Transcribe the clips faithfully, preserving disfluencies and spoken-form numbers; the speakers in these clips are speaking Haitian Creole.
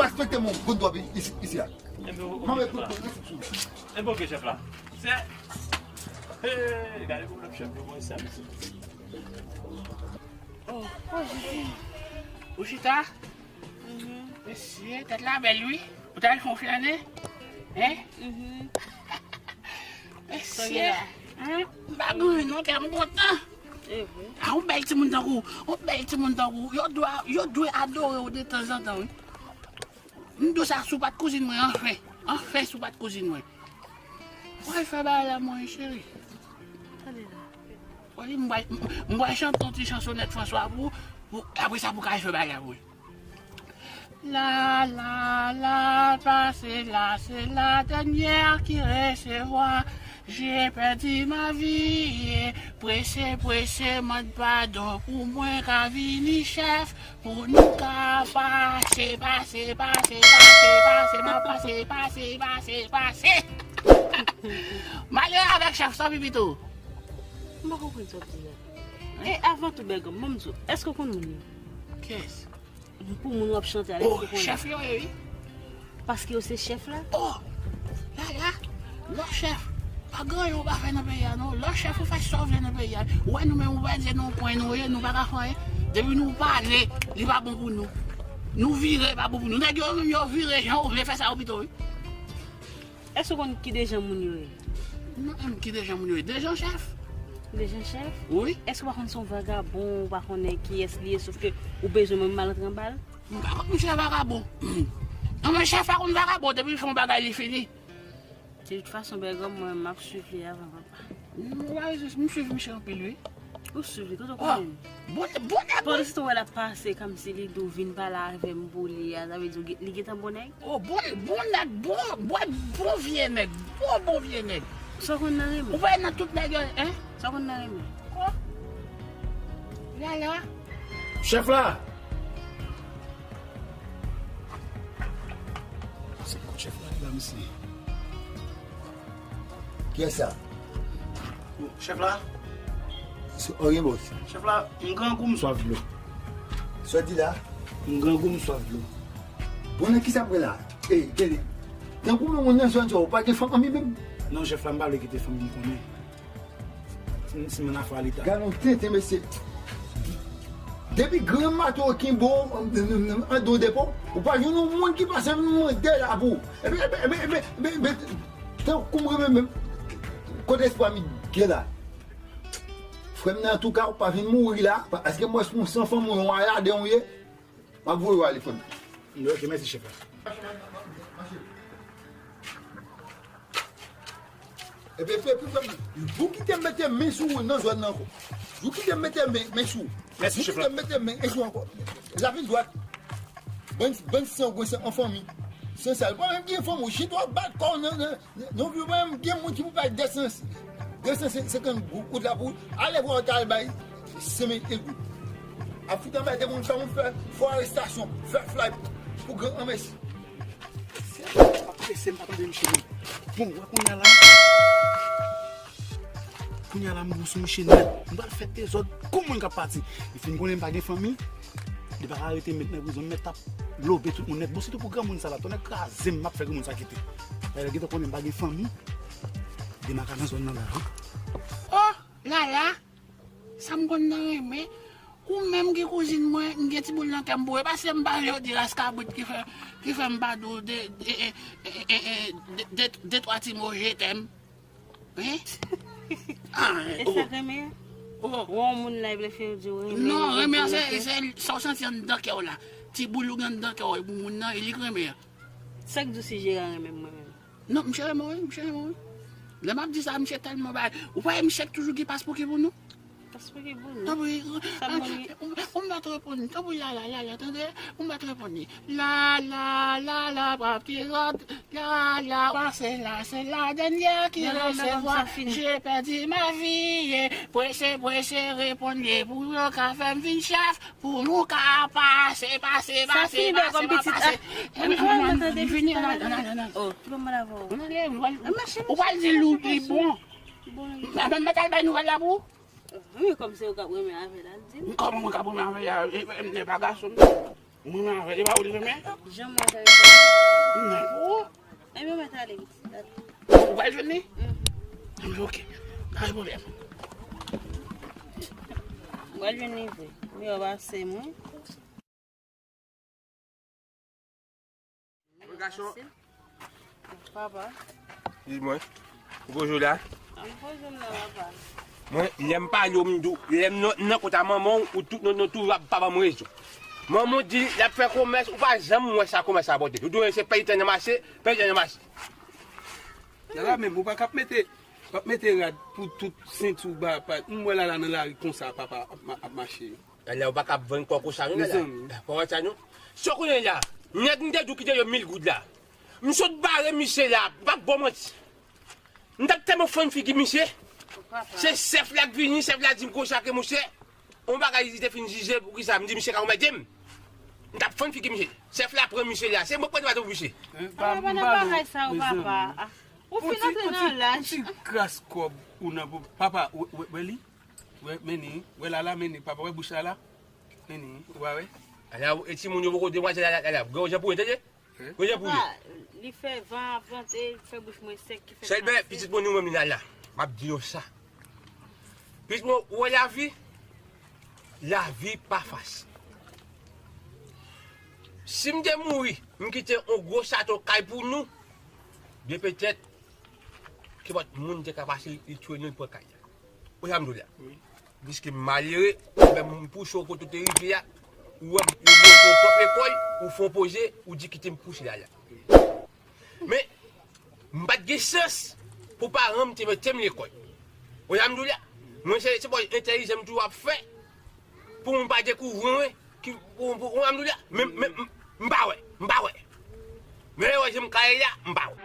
pa respekte moun, moun dwòp isi, isi a. Enben, oke, chèf la. Enben, oke, chèf la. Se, hey, gade pwoblèm chèf yo, mwen sa, mesye. Oh, oh, Jezi. Ou chita? Mesye, tèt la bèl, wi. Ou t al fè yon flannen? Hein? Mesye, hein? M pa gen non, kè m kontan. A, yon bèl timoun tankou, yon bèl timoun tankou. Yo dwe, yo dwe adore w de tanzantan, wi. M di w sa sou pat kouzin mwen, anfen. Anfen sou pat kouzin mwen. Mwen fè bagay la, mwen, cheri. Tande la. Wi, m pral, m pral chante yon ti chansonèt François pou, pou, apre sa, pou ka fè bagay la, wi. La, la, la, pase la, se la dènyè ki resevwa. J'ai perdu ma vie, prese, prese, mande padon pou mwen ka vini chèf, pou nou ka pase, pase, pase, pase, pase, m ap pase, pase, pase, pase. M ale avèk chèf, san pi pito. M pa konprann sa w ap di la. E avan tou, Bègòm, ban m di w, èske w konn moun yo? Kiyès? Pou moun w ap chante a, èske w konnen? Oh, chèf yo ye, wi. Paske yo se chèf la? Oh, la, la, lò chèf. Pa gen anyen ou pa fè nan peyi a, non. Lò chèf ou fè sa w vle nan peyi a. Ou wè nou menm, ou pa di nou pwen nou ye, nou pa ka fè anyen. Depi nou pale, li pa bon pou nou. Nou vire, pa bon pou nou. Nèg yo menm, yo vire, jan ou vle fè sa yo pito, wi. Èske w konn ki de jan moun yo ye? Non, ki de jan moun yo ye? De jan chèf. De jan chèf? Wi. Èske w pa konn se yon vagabon, ou pa konnen kiyès li ye, sòf ke ou bezwen mwen m al antre anba l? M pa konn misye vagabon. Anmwey, chèf pa konn vagabon, depi l fè yon bagay, li fini. De tout fason, Bègòm, mwen, m ap swiv li avan, papa. M pa bezwen, m swiv misye anpil, wi. Ou swiv li, kote w konnen l? Bon, bon nèg, wi. Pandan se tan w wè l ap pase, kòmsi li di w vin pale avè m pou li a, sa vle di w gen- li gentan bon nèg? Oh, bon, bon nèg, bon, bon, bon vye nèg, bon, bon vye nèg. Sa w konn nan renmen? Ou wè nan tout nèg yo, hein? Sa w konn nan renmen? Oh. La, la. Chèf la! Se kot chèf la, la, mesye. Kiyès sa? Chèf la? Se Oryen, bòs. Chèf la, m grangou, m swaf dlo. Sa w di la? M grangou, m swaf dlo. Bon, nan kisa m pran la? Ey, tande. Tankou men moun nan zòn sa, ou pa gen fanmi menm? Non, chèf la, m pa vle kite fanmi m konnen. Se, se menm afè a leta. Gad yon tenten, mesye. Depi grann mato ki bon, an, an, an, an do depo, ou pa jwenn yon moun ki pase vin mande la pou ou. Epi, epi, epi, epi, epi, epi, tankou m renmen menm. Kote espwa m gen la? Frè m nan, antouka, ou pa vin mouri la, paske m wè se yon san fanmi, yon aladen ou ye. M ap voye w ale, frè m. Ok, mèsi, chèf la. Epi, epi, epi, epi, ou kite m mete men sou ou nan zòn nan ankò. Ou kite m mete men, men sou ou. Mèsi, chèf la. Ou kite m mete men, men sou ou ankò. Lavi dwat. Bann, bann sangwen, se an fanmi. Se sa. Ou pa menm gen fanmi, ou jete w ap bat kò w nan, nan, non, ou menm gen moun ki pou bay de san, de san senkant goud la pou ale vwa w ta al bay senk mil goud. Ap fout anmède moun, fè moun fè fo arestasyon, fè flay pou gran anmèsi. Ap prese m pa tande misye non. Bon, wè kounye a la. Kounye a la m gou sou misye nèt. M pral fè dezòd kou moun k ap pati. Li fin konnen m pa gen fanmi. Li pa ka rete m met nan prizon, m mèt t ap lobe tout moun nèt. Bon, sitou pou granmoun sa la, tonnè kraze m, m ap fè granmoun sa kite. Dayè, gentan konnen m pa gen fanmi. Demaka nan zòn nan la, wi. Oh, Lala! Sa m konn nan renmen. Ou menm ki kouzin mwen, m gen ti boul nan kè m pou ou. E pa se m pa vle w di ras kabrit ki fè, ki fè m pa di w de, de, de, de, de, de twa ti mo je t'aime. Hein? Ah, e sa k renmen an? Oh. Wè yon moun la, e vle fè w di w renmen. Non, renmen an se, se sa w santi anndan kè w la. Ti boul ou gen anndan kè w, e pou moun nan, e li k renmen an. Sa k di w si Jera renmen m mwen menm? Non, misye renmen w wi, misye renmen w wi. Lè m ap di sa, misye tèlman bay. Ou pa wè misye k toujou gen pas pou ki pou nou? Pas pou ki pou nou? Tanpri, sa m konn gen. Ou, ou m pa t reponn li. Tanpri, Lala, Lala, tande? Ou m pa t reponn li. Lala, Lala, pa ap ti zòt. Lala, pa se la, se la dènyè ki resevwa. J'ai perdu ma vie. Prese, prese, reponn li pou yo ka fè m vin chèf. Pou nou ka pase, pase, pase, pase, pase. Sa fini bèl kòm pitit, ah. Mwen vini, non, non, non, non. Oh, ki bon mwen avè w? Non, non, ou pral di l ou li bon. Mwen, mwen, mwen t al bay nouvèl la pou ou. Wi, kòm se ou k ap renmen avè l, al di l. Kòman mwen k ap renmen avè l, e, e, e, e pa gason m. Ou renmen avè l, e pa ou li renmen? Jan mwen avè l. Non, pou ou. Ebyen, mwen t ale pitit. Ou pral jwenn li? Mhm. Ebyen, ok. Pa gen pwoblèm. Ou pral jwenn li vre. Miyò pase mwen. Wi, gason. Papa. Di mwen. Ou poze w la? M poze m la, papa. Mwen, lè m pale w, m di w, lè m nan, nan kont a manman w, ou tout, nou, nou toujou ap pa ban m rezon. Manman w di l ap fè komès, ou pa janm wè sa komès la pote. Ou di w se pèyi tè nan mache, pèyi tè nan mache. Lala menm, ou pa k ap mete, w ap mete rad pou tout senti w ba, pa, m wè Lala nan lari konsa, papa, ap ma-, ap mache. Lala, ou pa ka ap vann kò konsa non, Lala. Mezanmi. Pa wè sa non. Sa w konnen la, nèg m te di w ki te ye mil goud la. M sot bare misye la, m p ap ba w manti. M t ap tèlman fann figi misye. Se chèf la k vini, chèf la di m konsa ke monchè, yon bagay li te fin jije, poukisa m di misye ka anmède m. M t ap fann figi misye. Chèf la pran misye la. Se mwen k pran baton pou misye. Papa, pa nan bagay sa yo, papa. Ah, ou fin antre nan laj. Ti kras kòb ou nan pou papa, wè, wè, wè li. Wè, men li. Wè Lala, men li. Papa, wè bouch Lala. Men li. Ou pa wè? Ala, e timoun yo poko demwazèl Lala, Lala. Gen yon jan pou yo, tande? Wi, jan pou li. Papa, li fè van ap vante, li fè bouch mwen sèk, ki fè... Sèlman, pitit mwen, nou menm, li la la. M ap di nou sa. Pitit mwen, ou wè lavi? Lavi pa fasil. Si m te mouri, m kite yon gwo chato kay pou nou, byen petèt, kenpòt moun te ka pase, li touye nou, li pran kay la. Ou sa m di w la? Wi. Piske m malere, ou menm m pouse w kote w te rive a, ou wè m, ou montre w pwòp lekòl, ou fè w poze, ou di kite m pouse la la. Men, m pa t gen chans pou paran m te mete m lekòl. Ou sa m di w la? Mwen se, se bon entèlijans m toujou ap fè, pou moun pa dekouvri mwen, ki, pou, pou, ou sa m di w la? Men, men, m, m pa wè, m pa wè. Men wè jan m ka ye la, m pa wè.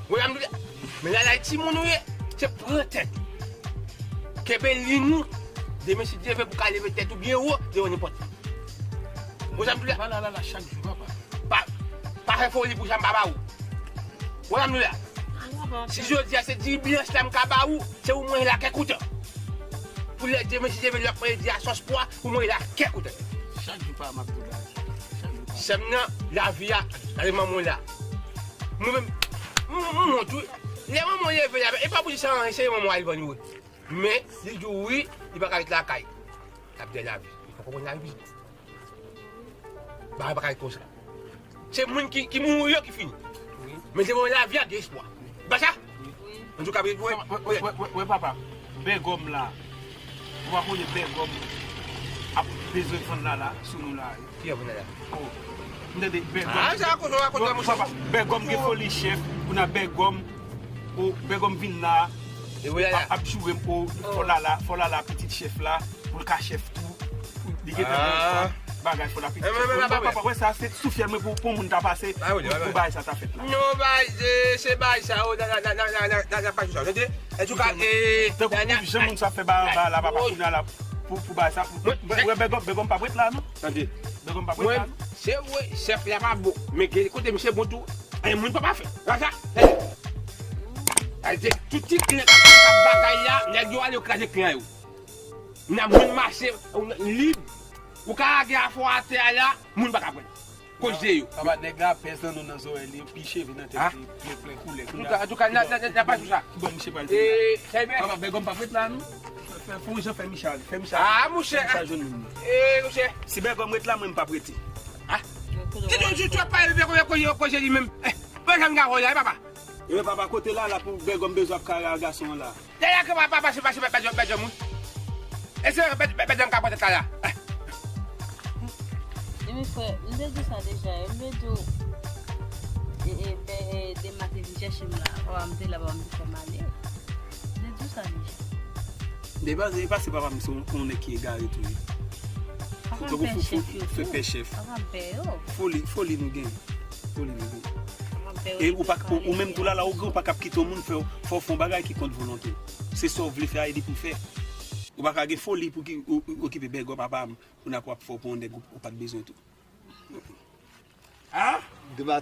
Wi, m di w la, men la, la, timoun ou ye, se pran tèt. Kenbe liy ou, demen si Dye vle pou ka leve tèt ou byen wo, devan nenpòt. Ou sa m di w la? Pa la, la, la, chak jou, papa. Pa, pa fè foli pou sa m pa ba ou. Ou sa m di w la? Si jodi a se diri blanch la m ka ba ou, se pou manje l a kè kontan. Pou lè demen si Dye vle lè w ap manje diri a sòs pwa, pou manje l a kè kontan. Chak jou pa m ap di w bagay sa. Chak jou. Sè m nan, lavi a, gade manman w la. Mwen menm, m, m wont wi. Lè manman w leve la, e pa pou di sa, se manman w al vann wi. Men, li di w wi, li pa ka ret lakay. L ap dèyè lavi. Li poko konn lavi. Bagay pa ka ret konsa. Se moun ki, ki mouri yo ki fini. Men se bon lavi a gen espwa. Ba sa? Antouka, wi, wi, wi, wi, wi, papa. Bègòm la. Ou pa konnen Bègòm ap bezwen fann la la sou nou la. Ki ap vin la? Oh. M tande Bègòm. Ah, sa rakonte, rakonte, mon chè. Bègòm gen foli chèf. Ou nan Bègòm. Oh, Bègòm vin la. E wi la. Ap, ap joure m. Oh, fò la la, fò la la pitit chèf la. Pou l ka chèf tou. Li gentan gen bagay fò la pitit chèf. Papa, wè sa, se sou fyèl mwen pou, pou moun ta pase, pou, pou bagay sa ta fèt la. Non, bagay, se, se bagay sa, oh, nan, nan, pa sou sa, tande? Antouka, e, tankou pou jan moun sa fè ba anba la, papa, kounye a la, pou, pou bagay sa, pou, wè, Bègòm, Bègòm pa prèt la, non? Tande. Bègòm pa prèt la, non? Mwen, se vre, chèf la pa bon, men gen kote misye bon tou, en moun pa pafè. Wè sa? Tande. Tande, tout ti nèg k ap bagay la, nèg yo ale yo kraze klan yo. Nan moun mache, ou lib, ou ka lage afè w atè a la, moun pa ka pran. Koze yo. Papa, nèg la pèse nan nou nan zòrèy li, pi cheve nan tèt li, plen, plen koulè. Antouka, antouka, n a, n a, n a pa sou sa. Ki bò misye pral vin la? Papa, Bègòm pa prèt la, non? Fè, fè, fè yon jan fè Michal, fè Michal. Ah, monchè. Fè Michal jwenn nou. Eh, monchè. Si Bègòm ret la, mwen m pa prete. Ah. Ki nou di, tu ap pale de Bègòm, koze, koze li menm. Eh, pa janm gawòl la, eh, papa. Ebyen, papa, kote la, la pou Bègòm bezwen ap kare a gason an la. Dèyè ke papa pase, pase, pase, pase, pase, moun. E se, pase, pase, pase, pase, pase, pase, Ebyen, frè, m te di w sa deja, m te di w, e, e, ben, e, Dema te vin chèche m la, papa m te la, papa m te fè m ale. M te di w sa deja. Dema, e pa se papa m se yon, yon nèg ki egare tou, wi. Papa m pè chèf yo tou. Papa m pè yo. Foli, foli nou gen. Foli nou gen. E ou pa, ou, ou menm tou la, la, ou gen, ou pa kab kite yon moun fè, fè w fè yon bagay ki kont volonte w. Se sa w vle fè a, e li pou fè. Ou pa ka gen foli pou ki, ou, ou okipe bègò papa m, kounye a pou w ap fè w pou yon nèg ou, ou pa t bezwen tou. Ah? Dema,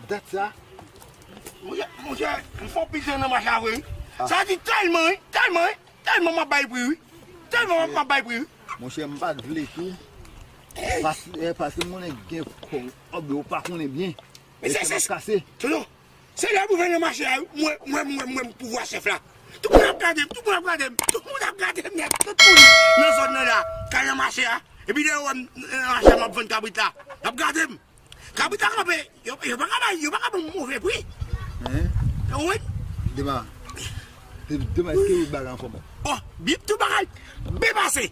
dat sa. Monchè, monchè, m fè yon pil tan nan mache a vre, wi. Sa di tèlman, wi, tèlman, wi, tèlman m ap bay pri, wi. Tèlman m ap bay pri, wi. Monchè, m pa t vle tou. Pas, eh, paske m konnen gen kòb, ou pa konnen byen. Men se, se, tonton, se lè pou fè nan mache a, wi. Mwen, mwen, mwen, mwen, pouvwa chèf la. Tout moun ap gade m, tout moun ap gade m, tout moun ap gade m nèt, tout moun nan zòn nan la, k al nan mache a. Epi lè yo wè m nan mache a, m ap vann kabrit la, y ap gade m. Kabrit la kanpe, yo, yo pa ka bay, yo pa ka ban m move pri. Hein? Ou wè? Dema, de-, Dema, èske ou bagay anfòm? Oh, bip tout bagay, byen pase.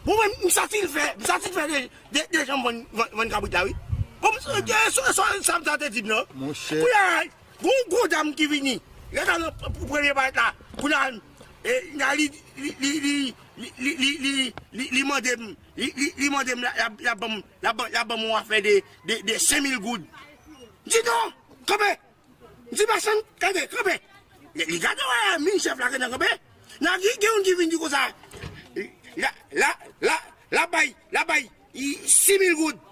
Bon, mwen, m santi l fè, m santi l fè de, de, de janm vann, vann, vann kabrit la, wi. Bon, m, se, se, se, sa m sa te di m nan. Monchè. Kounye a, gon gwo dam ki vini. Lè sa nan p-, p-, premye parèt la. Kounye a, e, nan li, li, li mande m, li, li, li mande m, l ap, l ap ban m, l ap ban, l ap ban m yon afè de, de, de senk mil goud. M di non, kanpe. M di machann, gade, kanpe. Li, li gade, wè, min chèf la gentan kanpe. Nan gen, gen youn ki vin di konsa, la, la, la, la bay, la bay, i, sis mil goud.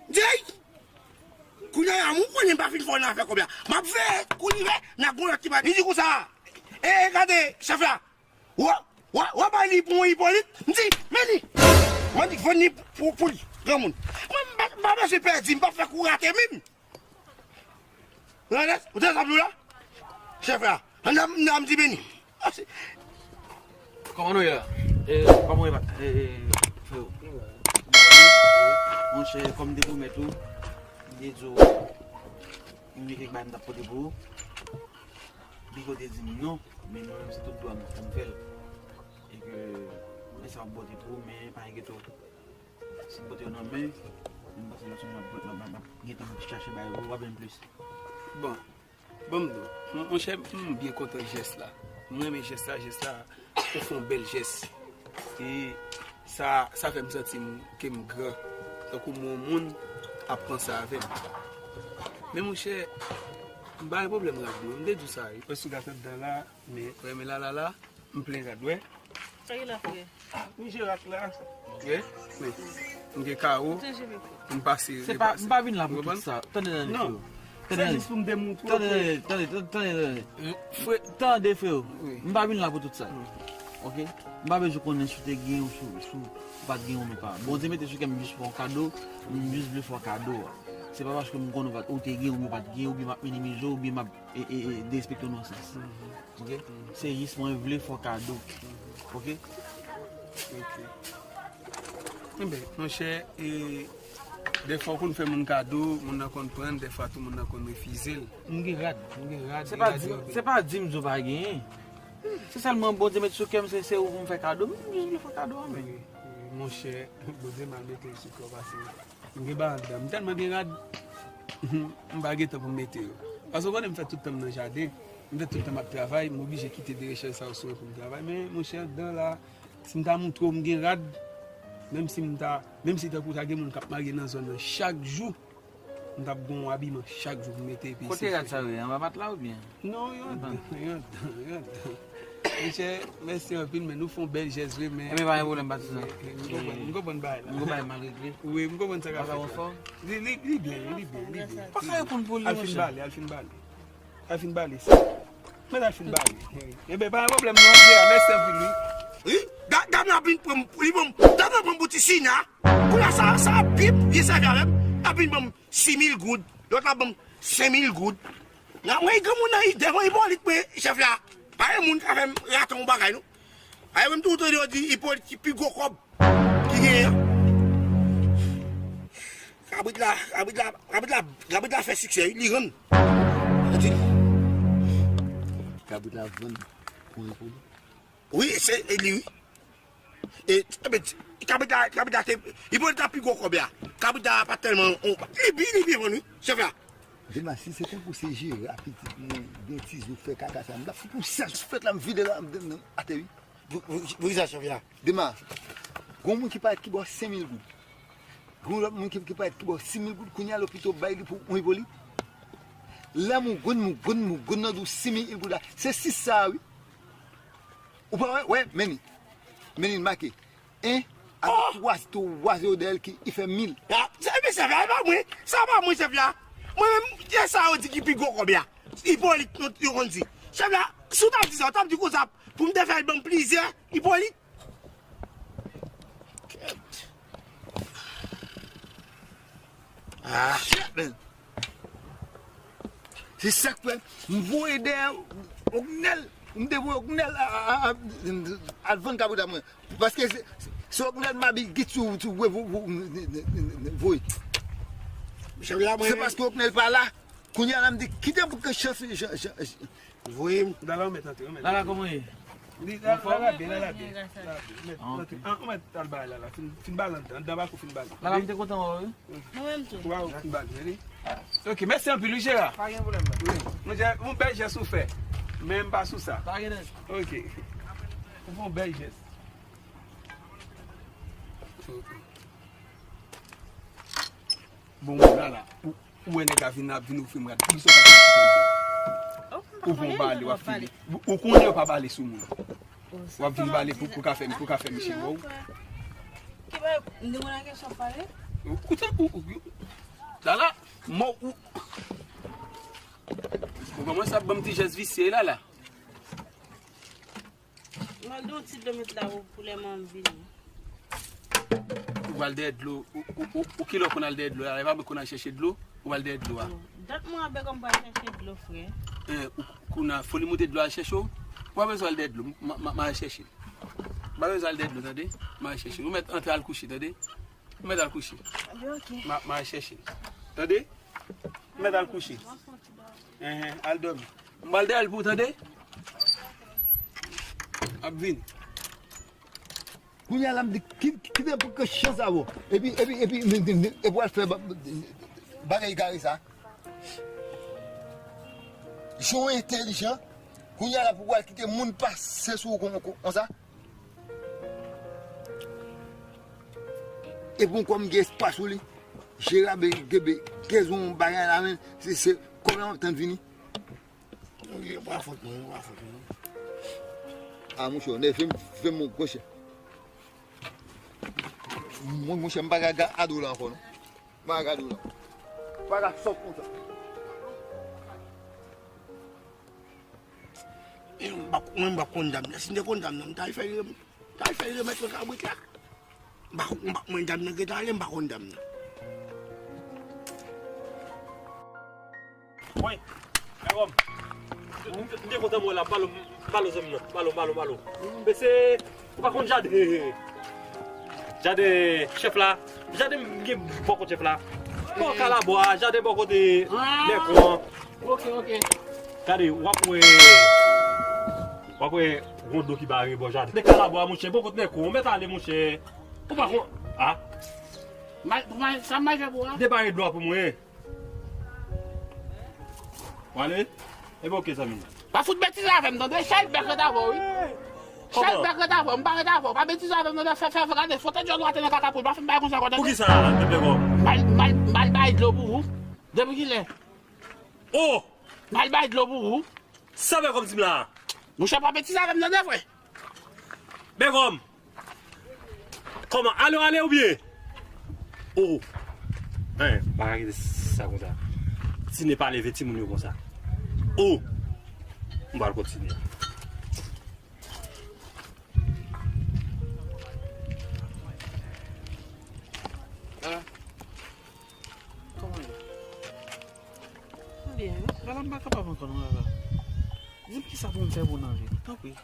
M di, ay! Kounye a, mwen konnen m pa fin fè yon afè kòb la. M ap veye, kou li veye, nan gon lòt ki pa. Li di konsa, e, e, gade, chèf la, w, w, w ap bay li pou yon Ipolit? M di, men li. Mwen di, vann li pou, pou li, granmoun. Mwen, m pa, m pa bezwen pèdi, m p ap fè kou rate menm. Ou tande, ou tande sa m di w la? Chèf la, ann, ann, ann di beni. Kòman nou ye la? E, kòman w ye, e, e, freo? Monchè, kòm m te pwomèt ou, m te di w, m gen kèk bagay m t ap pote pou ou. Biko te di m non, men mwen menm se tout dwa m pou m fè l. E ke, men sa m ap pote pou ou, men pa enkyete w. Si m pote yo nan men, m panse lòt sou m ap, m ap, m ap, m ap gentan chache bagay pou w, w ap jwenn plis. Bon, ban m di w, mon, monchè, m byen kontan jès la. M renmen jès la, jès la, ou fè yon bèl jès. E sa, sa fè m santi m, ke m gran. Tankou m yon moun ap panse avè m. Men monchè, m pa gen pwoblèm rad non. M te di w sa, wi. Wè sou gate anndan la, men, wè, men la, la, la. M plen rad, wè. Sa ki la, frè? Ah, m jere ak la. Wè, men, m gen kawo, m pase, m pa vin la pou tout sa. Tande, tande, freo. Tande, tande, tande, tande, tande. Tande, freo. M pa vin la pou tout sa. Ok? M pa bezwen konnen si w te gen ou si w, si w pa t gen ou pa. Bondye mete sou kè m jis fè w kado, m jis vle fè w kado a. Se pa paske m konnen ou pa t, ou te gen oubyen ou pa t gen, oubyen m ap minimize w, oubyen m ap e, e, e, derespekte w nan sans. Ok? Se jis mwen vle fè w kado. Ok? Ok. Enben, monchè, e, dèfwa w konn fè moun kado, moun nan konn pran l, dèfwa tou moun nan konn refize l. M gen rad, m gen rad, Se gen pa rad di, yo. Se pa di m di w pa genyen. Se sèlman Bondye met sou kè m, se, se ou pou m fè kado. M jis vle fè w kado a, men. Wi, wi, monchè, Bondye mal mete l sou kè w pase. M gen ba anndan. M tèlman gen rad, m pa gen tan pou m mete yo. Paske w konnen m fè tout tan m nan jaden, m fè tout tan m ap travay, m oblije kite derechèj sa yo sou mwen pou m travay. Men, monchè, anndan la, si m ta montre w m gen rad, menm si m ta, menm si tankou ta gen moun k ap marye nan zòn nan chak jou, m t ap gen yon abiman chak jou pou m mete epi Kote rad sa yo ye? Anba matla oubyen? Non, yo anndan, yo anndan, yo anndan. Monchè, mèsi anpil, men nou fè yon bèl jès vre, men Enben pa gen pwoblèm, pa ti sa. M konprann, m konprann bagay la. M konprann mal regle. Wi, m konprann sa k ap fèt la. Li, li, li byen, li byen, li byen. Pa ka reponn pou li, monchè. Al fin bale, al fin bale. Al fin bale sa. Mèt al fin bale. Enben, pa gen pwoblèm non, Andrea, mèsi anpil wi. Wi, da- dam nan ap vin pran m, li pran m, dam nan pran m pou ti Sina. Kounye a sa, sa ap bip, vye sèvi avè m, ap vin ban m sis mil goud, lòt la ban m senk mil goud. Nan mwen, granmoun nan, devan Ipolit, mwen, chèf la, pa gen moun ka fè m raton yon bagay, non. Aye, mwen, m toujou tande yo di, Ipolit ki pi gwo kòb ki genyen an. Kabrit la, kabrit la, kabrit la, kabrit la fè siksè, wi, li rann. Kabrit la vann pou Ipolit. Wi, se e li, wi. E, e, kabrit la, kabrit la te, Ipolit la pi gwo kòb la. Kabrit la pa tèlman, on, li bi, li bi vann, wi, chèf la. Dema, si se tankou se Jera, pitit mwen, gen ti zo fè kaka sa, m t ap fout yon sèl souflèt la, m vide la, m, m, m atè, wi. Pou, pou, pou kisa, chèf la? Dema, gon moun ki parèt ki ba w senk mil goud. Gon lòt moun ki, ki parèt ki ba w sis mil goud, kounye a l opito bay li pou yon Ipolit. Lè mougoun, mougoun, mougoun nan di w sis mil goud la, se sis sa a, wi. Ou pa wè, wè, men li. Men li make. En, avèk twa, twa zewo dèyè l ki, ki fè mil. A, se, men chèf la, e pa mwen. Sa pa mwen, chèf la. Mwen menm, e sa yo di ki pi gwo kòb la. Ipolit, nou, yo konn di. Chèf la, si w t ap di sa, w t ap di konsa, pou m te fè l ban m plizyè, Ipolit. Kèt. Ah. Shit, man. Se sa k fè m voye dèyè Oknèl. M te voye Oknèl a, a, a, a, al vann kabrit la mwen. Paske se, se, se Oknèl m abi git sou, sou, voye. Se paske Oknèl pa la. Kounye a la m di, kite m pou ke chans, chans, chans. Voye m. Lala, ou mèt antre, ou mèt antre. Lala, kòman ye? Li, la, lala byen, lala byen. Lala byen. Ou mèt antre. Ah, ou mèt al ba lala. Fin, fin bal anndan. Anndan bako fin bal. Lala, m te kontan wè w, wi. Mwen menm tou. Ou pa wè fin bal, wi. Ok, mèsi anpil, wi, Jera. Pa gen pwoblèm, baz. Wi. Mwen, se yon bèl jès ou fè. Men m pa sou sa. Pa gen nan. Ok. Ou fè yon bèl jès. Ok. Bon, bon, la, la. Ou, ou wè nèg la vin, ap vin ofri m rad. Poukisa w pa fè sa? Ou pran bale, w ap file. Ou, ou konnen yo pa bale sou moun. W ap vin bale pou, pou ka fè, pou ka fè misye wè w. Ki bay, m te konn a kesyon pale? Ou, ou, ou, ou, la, la, mò, ou, ou kòmanse ap ban m ti jès visye, la, la. Mwen al di yon ti dlo met la pou, pou lè mwen vini. Ou pral dèyè dlo, ou, ou, ou, ou kilè w konn al dèyè dlo la? E pa mwen konn al chèche dlo, ou pral dèyè dlo a. Dat mwen avèk ou m pral chèche dlo, frè. Eh, ou konn al foli moute dlo al chèche w? Ou pa bezwen al dèyè dlo, m, m, m, m al chèche l. Ou pa bezwen al dèyè dlo, tande? M al chèche l. Ou mèt antre al kouche, tande? Ou mèt al kouche. Ebyen, ok. M a, m a al chèche l. Tande? Ou mèt al kouche. Enhen, al dòmi. M pral dèyè l pou ou, tande? M ap vini. Kounye a la, m di, ki, ki, kite pou ke chans avè w. Epi, epi, epi, m, m, m, epi w al fè ba-, bagay egare sa. Jan w entèlijan, kounye a la pou w al kite moun pase sou ou kon, kon, konsa. Epi yon kòm gen espas sou li, Jera be, genbe, kezon bagay la men, se, se kòb la m ap tann vini. Non, li pa fòt mwen, li pa fòt mwen. A, monchè, w nève m, fè m, monchè. Mwen, monchè, m pa ka gade w la ankò, non. M pa ka gade w la. M pa ka sòt konsa. E, m pa, mwen, m pa konn dam nan. Si m te konn dam nan, m ta al fè l rem-, m ta al fè l remèt mwen kabrit la. M pa, m pa, mwen, dam nan gentan ale, m pa konn dam nan. Woy, Bègòm. M te kontan mwen la, balo, balo zanmi nan. Balo, balo, balo. Mesye, ou pa konn Jade. Jade, chèf la. Jade m gen bò kote chèf la. Bò Kalabwa, Jade bò kote Nèkon. Ok, ok. Gade, w ap wè, w ap wè yon dlo ki bare bò Jade. De Kalabwa, monchè, bò kote Nèkon, ou mèt ale, monchè. Ou pa konn, a? Mal, mal, sa mal fè pou a? Debare dlo a pou mwen. W ale? Ebyen, ok, zanmi. Pa fout betize avè m, tande? Chèl bèk ret avè w, wi. Chèl bèk ret avè w, m pa ret avè w. Pa betize avè m, tande? Fè, fè, fè, gade, fò tèt djòl ou atè nan kaka poul. Pa fè m bagay konsa ankò, tande? Pou ki sa, Bègòm? Mal, mal, mal bay dlo pou ou. Depi kilè? Oh! Mal bay dlo pou ou. Sa Bègòm di m la? Monchè, pa betize avè m, tande, frè? Bègòm! Kòman? Ale, ale oubyen? Oh! Hein, pa kite sa konsa. Tine pa leve timoun yo konsa. Oh! M pral kontinye. Lala, kòman ye? Byen, wi. Lala, m pa kapab ankò non, Lala. Di m kisa pou m fè pou w nan vi m, tanpri.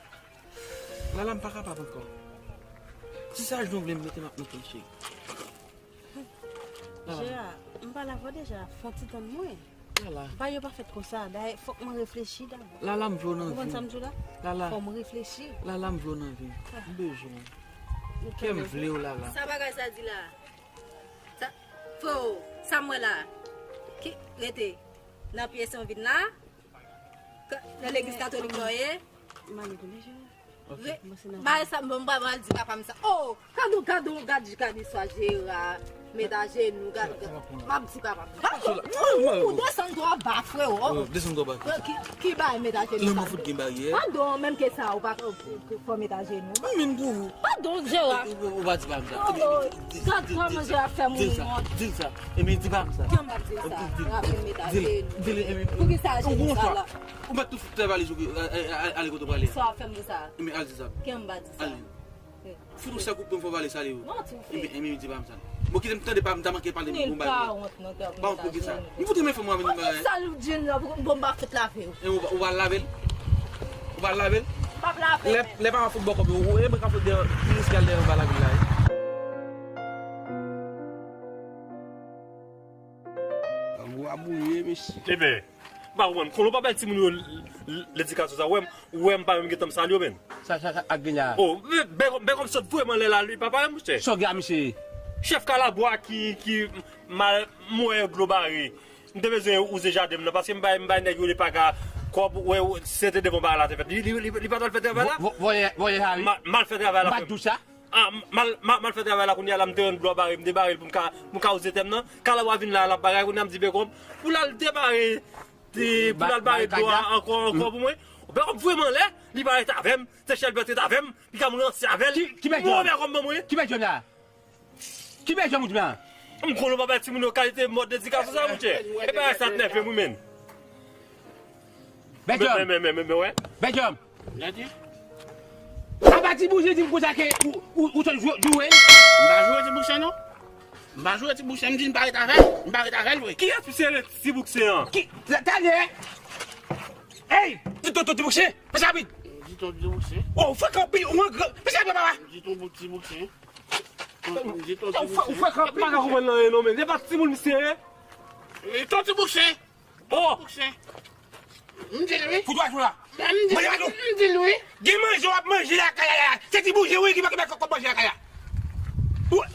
Lala, m pa kapab ankò. Ti sa nou vle m mete, m ap mete l, cheri. Lala. Jera, m pale avè w deja, fè yon ti tann mwen. Lala. Bagay yo pa fèt konsa. Dayè, fòk mwen reflechi dabò. Lala, m vle w nan vi m. Ou konprann sa m di w la? Lala. Fò m reflechi. Lala, m vle w nan vi m. Ah. M bezwen w. Kè m vle w, Lala. Sa bagay sa di la? Sa, freo, sa m wè la? Ki rete nan pyès an vin la? Ka-, nan legliz katolik la w ye? Manipile, Jera. Re-, bay sa, bon, m pral di papa m sa. Oh, gad, gad, gad, gad istwa Jera. Met ajenou, gad, gad. M ap di papa m. Padon, ou desann twò ba, freo. Desann twò ba. Ki, ki bay met ajenou sa? Lanmou fout gen baryè. Padon, menm ke sa, ou pa fò met ajenou. Mwen menm pou ou. Padon, Jera. Ou, ou, ou pa di papa m sa. Oh, gad kòman Jera fè moun wont. Di l sa. Ebyen, di papa m sa. Kè m pa di l sa. Rafe met ajenou. Di l, di l, ebyen. Poukisa ajenou sa la? Ou mèt tou fè valiz ou, ale kote w prale. Sa w ap fè m pou sa? Ebyen, al di sa. Kè m pa di sa. Ale. Fout ou sèk ou pran fò valiz ale yo. Ebyen, ebyen, di pa m sa. Bon, kite m tande pa m ta manke pale m bon bagay. Pa wont pou kisa. M fout renmen fè mwen avè nou bagay. Sa l di n nan, bon, m pa fout lave yo. E ou, ou pa lave l? Ou pa lave l? M pa lave l. Lè, lè pa fout bò kòb yo, ou, e mwen ka fout dèyè, minis kal dèyè anba lavi la, wi. Gwo abouye, mesye. Ebyen, m pa konprann. Konnen w pa bay timoun yo l-, l-, ledikasyon sa. Ou wè m, ou wè m pa menm gentan m salye w, menn. Sa, sa, sa, ak gen la. Oh, men, Bègòm, Bègòm sòt vrèman lè la, li, papa, monchè. Sa w gen a misye? Chèf Kalabwa ki, ki mal, mwen dlo bare. M te bezwen wouze jaden m nan, paske m bay, m bay nèg yo lepaga kòb, wè, se te devan bagay la te fèt. Li, li, li, li pa t al fè travay la? Vo-, vo-, voyè, voyè sa, wi. Ma-, mal fè travay la, frè m. M pa t di w sa. Ah, m-, mal, mal, mal fè travay la kounye a la, m te rann dlo a bare, m debare l pou m ka, pou m ka wouze tè m nan. Kalabwa vin la, l ap bagay, kounye a m di Bègòm, pou l al debare, pou l al bare dlo a ankò, ankò pou mwen. Bègòm vrèman lè, li pa ret avè m, se chèl bèt ret avè m, li ka m ranse avè l. Ki, ki Bègòm? Mwen Bègòm ban mwen. Ki Bègòm la? Ki Bègòm ou di la? M konnen w pa bay timoun yo kalite mòd edikasyon sa, monchè. E bagay sa t nève m, wi, menn. Bègòm. Men, men, men, men, men, wè. Bègòm. Gade. Apa ti bouche di m konsa ke ou, ou, ou sot jwe, jwe. M pa jwe ti bouche non. M pa jwe ti bouche, m di m pa ret avè l. M pa ret avè l vre. Kiyès misye rele ti bouche an? Ki, ta-, tande. Ey, ti tonton ti bouche. Fè sa rapid. M di tonton ti bouche. Oh, frekan anpil, ou an gran. Fè sa rapid, papa. M di tonton ti bouche. M di tonton ti bouche. Ou frekan anpil. M pa ka konprann anyen non, men. Se pa timoun misye ye? E tonton ti bouche. Oh! Bouche. M di l wi. Fout waj la. M di l, m di l wi. Gen manje w ap manje lakay la, la. Se ti bouche wi ki pa, ki pa konn manje lakay la. Ou,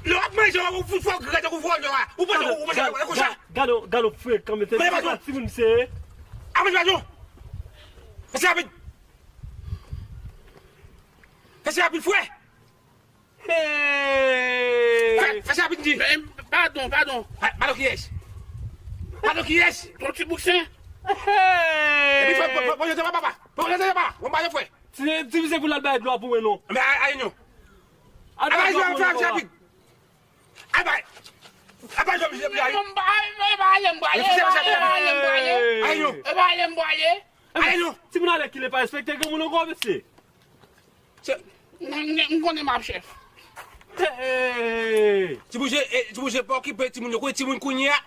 lè w ap manje, ou fout fò grèt ou fò lò a. Ou manje, ou manje konsa. Gade, gade, gade frekan, men se pa timoun misye ye. A manje pa non. Fè sa rapid. Fè sa rapid, frè. Hey! Fè, fè sa rapid, di. Men, padon, padon. Pa, padon kiyès? Padon kiyès? Ton ti bouchen. Hey! Epi fè, fè, fè, fè, fè, papa. Fè, fè, fè, papa. Bon, pa fè. Ti, ti, se pou l al bay dlo a pou mwen, non. Men, a, a, non. Al bay dlo a pou mwen, papa. Al bay. Al bay, jòm, jòm, jòm. Non, m pa, e pa ale m prale, e pa ale m prale. Hey! Ayo. E pa ale m prale. Ale non! Timoun ale kile pa respekte granmoun ankò, mesye. Se, m, m, m konnen m ap chèf. Hey! Ti bouje, eh, ti bouje pa okipe timoun yo, konnen timoun kounye a.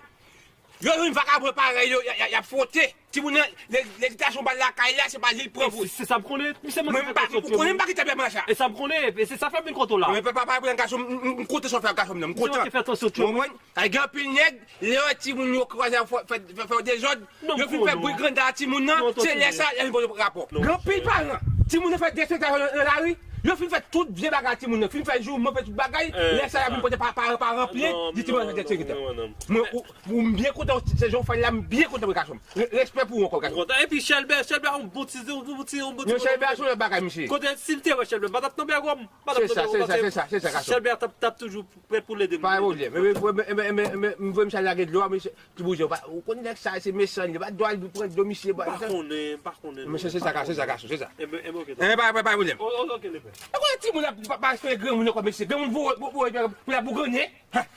Yo vin vakabon parèy yo, y a, y a, y ap fwote. Timoun nan, lè, lè ti tason bal lakay la, se pa li l pran pou. Se sa m konnen, misye manke fè konsotriyèm. Mwen m pa, m konnen m pa kite pè mwen sa. E sa m konnen, e se sa fè m vin kote w la. Men papa, papa, papa, gason, m, m, m kontan sa w fè ak gason m nan, m kontan. Misye manke fè konsotriyèm. Ou konprann? Ay gen anpil nèg, lè yo wè timoun yo kraze fè, fè, fè, fè, fè dezòd, yo fin fè bri granda a timoun nan, se lè sa, y a vin pote rapò. Gen anpil paran, timoun yo fè derespektasyon nan, nan lari, yo fin fè tout vye bagay timoun nan, fin fè jouman, fè tout bagay, lè sa, y a vin pote pa, paran, paran plent, di timoun nan fè derespektasyon. Mwen, ou, ou, m byen kontan, se jan w fè l la, m byen kontan, wi, gason m. Re-, respè pou ou ankò, gason m. Kontan. Epi Chèlbè, Chèlbè, yon bon ti, yon bon ti, yon bon ti. Non, Chèlbè a se yon lòt bagay, mesye. Kote, si m te wè Chèlbè, m pa t ap nan bègò m. Se sa, se sa, se sa, se sa, gason. Chèlbè t ap, t ap toujou prè pou l ede m. Pa gen pwoblèm. Men, men, men, men, men, m voye misye al lage dlo a, mesye, ti bouje, ou pa, ou konn nèg sa, se mechan, li pa dwe al pran dlo misye, pa sa. M pa konnen, m pa konnen. Men se, se sa, se sa, gason, se sa. Enben, enben, oke. Enben, pa, pa, pa gen pwoblèm. O, o, oke, lepè. Ou konnen timoun la, pa, pa respekte granmoun ankò, mesye, granmoun voye, voye, voye pou la bougannyen. Ha!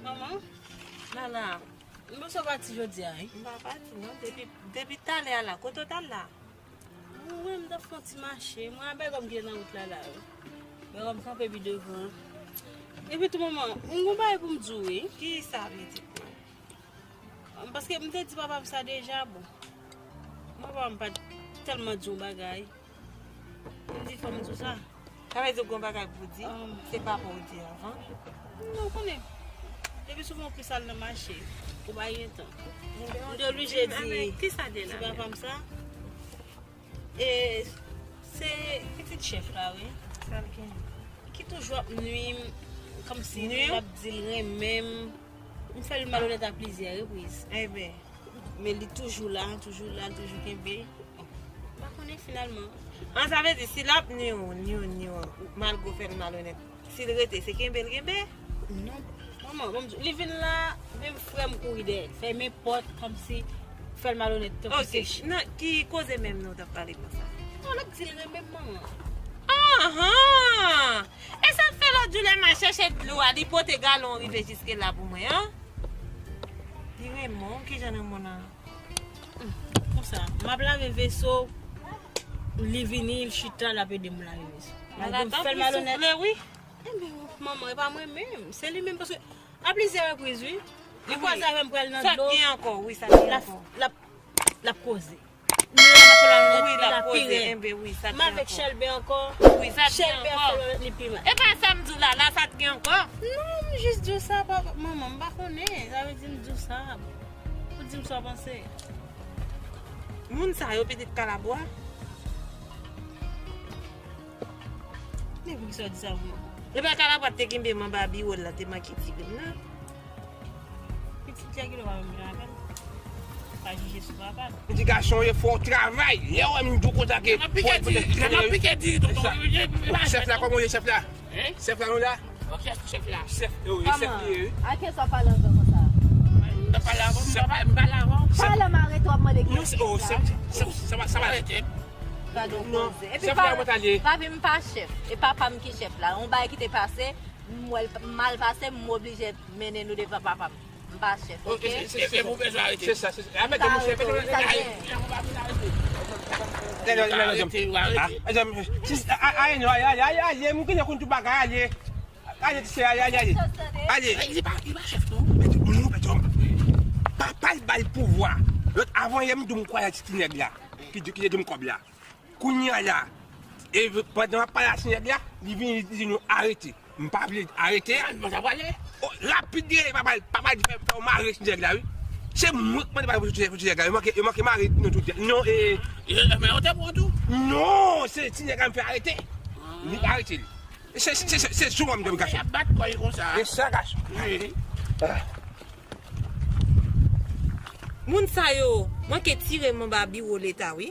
Manman, Lala, m panse w pati jodi a, wi. M pa pati, non. Depi, depi talè a la, kote w t al la? Mwen, m t ap fè yon ti mache. Mwen a bègòm ki te nan wout la, la, wi. Bègòm kanpe pi devan. Epi tou, manman, m gon bagay pou m di w, wi. Ki sa, pitit mwen? Paske m te di papa m sa deja, bon. Mwen, papa m pa t tèlman di yon bagay. M di fò m di w sa. Sa vle di w gon bagay pou w di? Se papa w di avan? Non, ou konnen. Depi souvan w plis al nan mache, ou pa gen tan. M te oblije di, di papa m sa. E se pitit chèf la, wi. Sa l gen? Ki toujou ap nwi m, kòmsi m ap di l renmen m. M fè l malonèt a plizyè repriz. Enben. Men li toujou la, toujou la, toujou kenbe. M pa konnen finalman. An, sa vle di, si l ap nwi w, nwi w, nwi w, malgre w fè l malonèt, si l rete, se kenbe l kenbe? Non, manman, ban m di w, li vin la, menm frè m kouri dèyè l, fèmen pòt, kòmsi fè l malonèt, tankou se ch- Oke, nan ki koze menm nou t ap pale konsa? Non, l ap di l renmen m, manman. Anhan! E sa k fè lòt jou lè m al chèche dlo a, li pote galon rive jiske la pou mwen an? Li renmen w, kijan renmen w nan? Konsa, m ap lave veso, li vini, li chita, l ap ede m lave veso. Malgre m fè l malonèt. Enben, manman, e pa mwen menm, se li menm, paske a plizyè repriz, wi, li kwaze avè m pral nan dlo. Sa k gen ankò, wi, sa k gen ankò. L ap, l ap, l ap koze. Wi, l ap koze, enben wi, sa k gen ankò. M avèk Chèlbè ankò. Wi, sa k gen ankò. Chèlbè ap fè li pi mal. E pa sa m di w la, la sa k gen ankò. Non, m jis di w sa, papa, manman, m pa konnen. Sa vle di m di w sa. Ou di m sa w panse. Moun sa yo pitit Kalabwa. Men poukisa w di sa pou mwen? E pa Kalabwa te kenbe m anba biwo l la, te manke tire m nan. Pitit Djagilo pa menm jan avè l. Pa jije sou papa l. Ti gason, e fò w travay. Lè w wè m di w konsa ke fò w pike diri tonton. Chèf la, kòman w ye, chèf la? Chèf la, nou la? Chèf, chèf la. Chèf, wi, chèf li ye, wi. A kiyès w ap pale anglè konsa? M pa pale avè w, m pa pale avè w. Pale m arete w ap mande kiyès chèf la. Sa va, sa va. Gade yon koze. Epi pa, papi m pa chèf. E papa m ki chèf la. Yon bagay ki te pase, m wè l mal pase, m oblije mennen nou devan papa m. M pa chèf, oke? Se, se, se, se, se sa, se sa. Avèk yon chèf, avèk yon chèf. Ale, ale, ale, ale, ale, ale, ale, ale, ale, ale, m gentan konn tout bagay, ale. Ale, ti sè, ale, ale, ale. Ale. Li pa, li pa chèf, non. Mèt, non, mèt, papa l ba l pouvwa. Lòt, avan yè, m di w m kwaze ti, ti nèg la. Ki, ki te di m kòb la. Kounye a la, e pandan m ap pale a ti nèg la, li vini, li di nou arete. M pa vle arete. Rapid, li rele papa l, papa l di fè, fè w mare ti nèg la, wi. Se mwen k mande pale pou ti, pou ti nèg la. Yo manke, yo manke mare nou tout. Non, e. Men yo te pran tou? Non, se ti nèg la m fè arete. Li arete li. Se, se, se, se sou mwen m te gason. Y ap bat kò l konsa. E sa, gason. Wi. Moun sa yo manke tire m anba biwo leta, wi.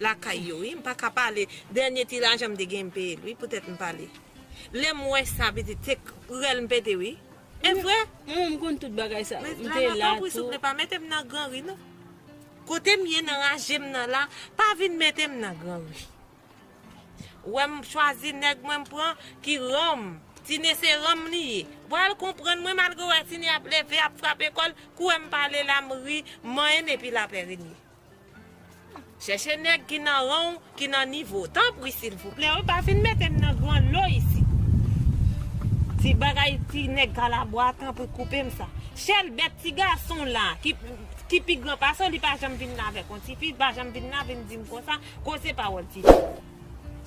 Lakay yo, wi. M pa ka pale. Dènye ti lajan m te gen, m peye l, wi. Poutèt m pale. Lè m wè sa, pitit, se rèl m pete, wi. E vre? Mwen, m konn tout bagay sa. M te la tou. Souple, pa mete m nan gran ri, non. Kote m ye nan raje m nan la, pa vin mete m nan gran ri. Ou wè m chwazi nèg mwen m pran ki ranm. Tine se ranm li ye. Pral konprann mwen malgre w wè Tine ap leve, ap frape kò l, kou wè m pale la m ri, manyen epi lapè règne. Chèche nèg ki nan ran w, ki nan nivo w. Tanpri silvouplè, wi, pa vin mete m nan gran lo isit. Ti bagay ti nèg kalabwa, tanpri koupe m sa. Chèlbè ti gason la, ki, ki pi gran pase w, li pa janm vin la avèk yon tifi, li pa janm vin la vin di m konsa, koze pawòl tifi.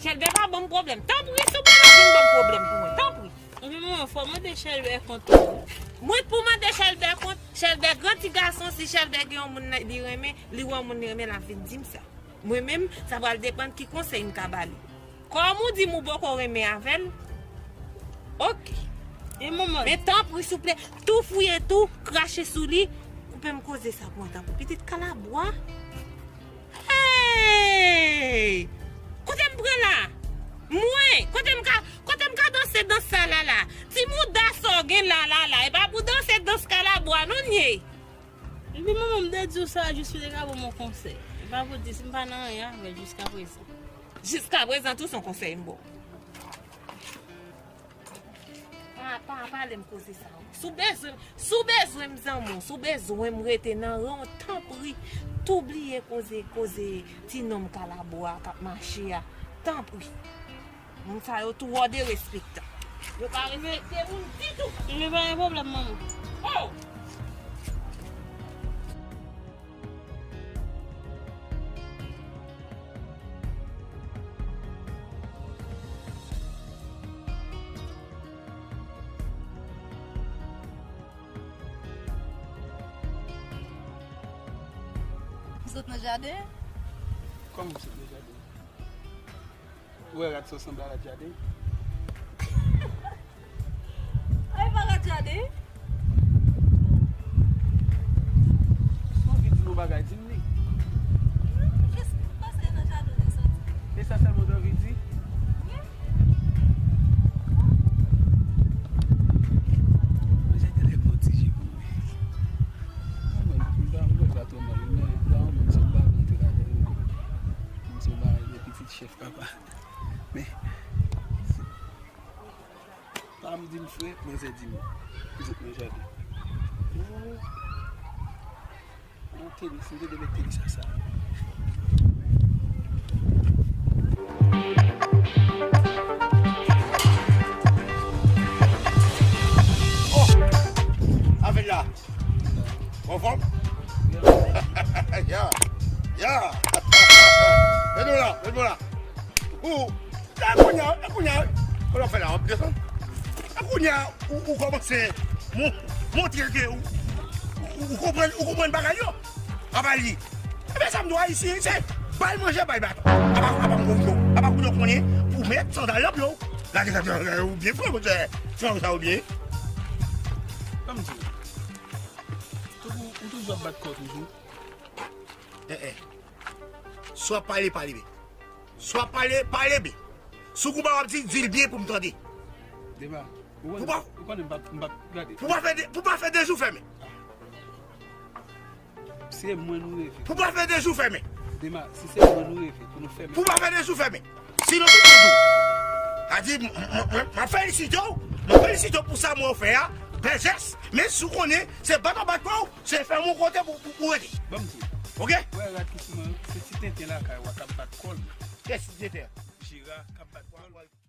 Chèlbè pa ban m pwoblèm. Tanpri, souple, pa vin ban m pwoblèm pou mwen. Tanpri. Ebyen, manman, fò mande Chèlbè kont tou. Mwen pou mande Chèlbè kont, Chèlbè gran ti gason, si Chèlbè gen yon moun li renmen, li wè yon moun li renmen, l ap vin di m sa. Mwen menm, sa pral depann ki konsèy m ka ba li. Kòm ou di m ou poko renmen avè l, oke. E manman? Men tanpri, souple, tou fouye tou, krache sou li, koupe m koze sa pou mwen, tanpri. Pitit kalabwa. Hey! Kote m pran la? Mwen, kote m ka, kote m ka danse dans sa la la? Ti mouda sa w gen la la la, e pa pou danse dans kalabwa non, nye. Epi manman, m te di w sa jis ou te ka ban m yon konsèy. E pa pou di si m pa nan anyen avè l jiska prezan. Jiska prezan tou se yon konsèy m ba w. Pa, pa pale m koze sa. Si w bezwen, si w bezwen m zanmi w, si w bezwen m rete nan ran w, tanpri, tou bliye koze, koze ti nonm kalabwa k ap mache a. Tanpri. Moun sa yo tou wò derespektan. Yo pa respekte moun ditou. Men pa gen pwoblèm, manman. Oh! M sot nan jaden. Kòman w sot nan jaden? Ou wè rad sa sanble a rad jaden? Ay, pa rad jaden. Si w anvi di m yon bagay, di m li. Non, jis m pase nan jaden, ou te soti. E sa sèlman w te anvi di? Wi. Mwen, m pa, m pa twò mal, men la, mwen, se yon bagay antre ladan yo. Se yon bagay de pitit chèf papa. Men, pa m di m fre, manzè di m, ou sot nan jaden. Nan tele, si m te dwe met tele sa, sa. Oh! Avè l la. Anfòm? Ya. Ya. Met mwen la, met mwen la. Ou, la kounye a, la kounye a, kounye a, w ap desann. La kounye a, ou, ou kòmanse mon-, montre ke ou, ou, ou konprann, ou konprann bagay yo. Apa li. Ebyen, sa m di w, Ayisyen, se bay manje, bay baton. Apa, apa m konn yo. Apa kounye a w konnen pou w met sandal nan pye w. La, la, la, la, ou byen fre, monchè. Fran sa ou byen. Ban m di w. Ou tou-, ou toujou ap bat kò w toujou. Eh, eh. Si w ap pale, pale byen. Si w ap pale, pale byen. Si w kouman w ap di, di l byen pou m tande. Dema, ou konnen, ou konnen m p ap, m p ap gade. Pou pa fè de, pou pa fè de jou fèmen. Se mwen nou reve. Pou pa fè de jou fèmen. Dema, si se mwen nou reve, pou nou fèmen. Pou pa fè de jou fèmen. Sinon, se toujou. A di, m, m, m, m ap felisite w. M ap felisite w pou sa mwen w fè a. Bèl jès. Men si w konnen, se bat w ap bat kò w, se fèmen yon kote pou, pou, pou rete. Ban m di w. Oke? Ou wè rad ki sou mwen, se ti tenten lakay ou a k ap bat kò l. Kiyès ti tenten? Jera k ap bat kò l.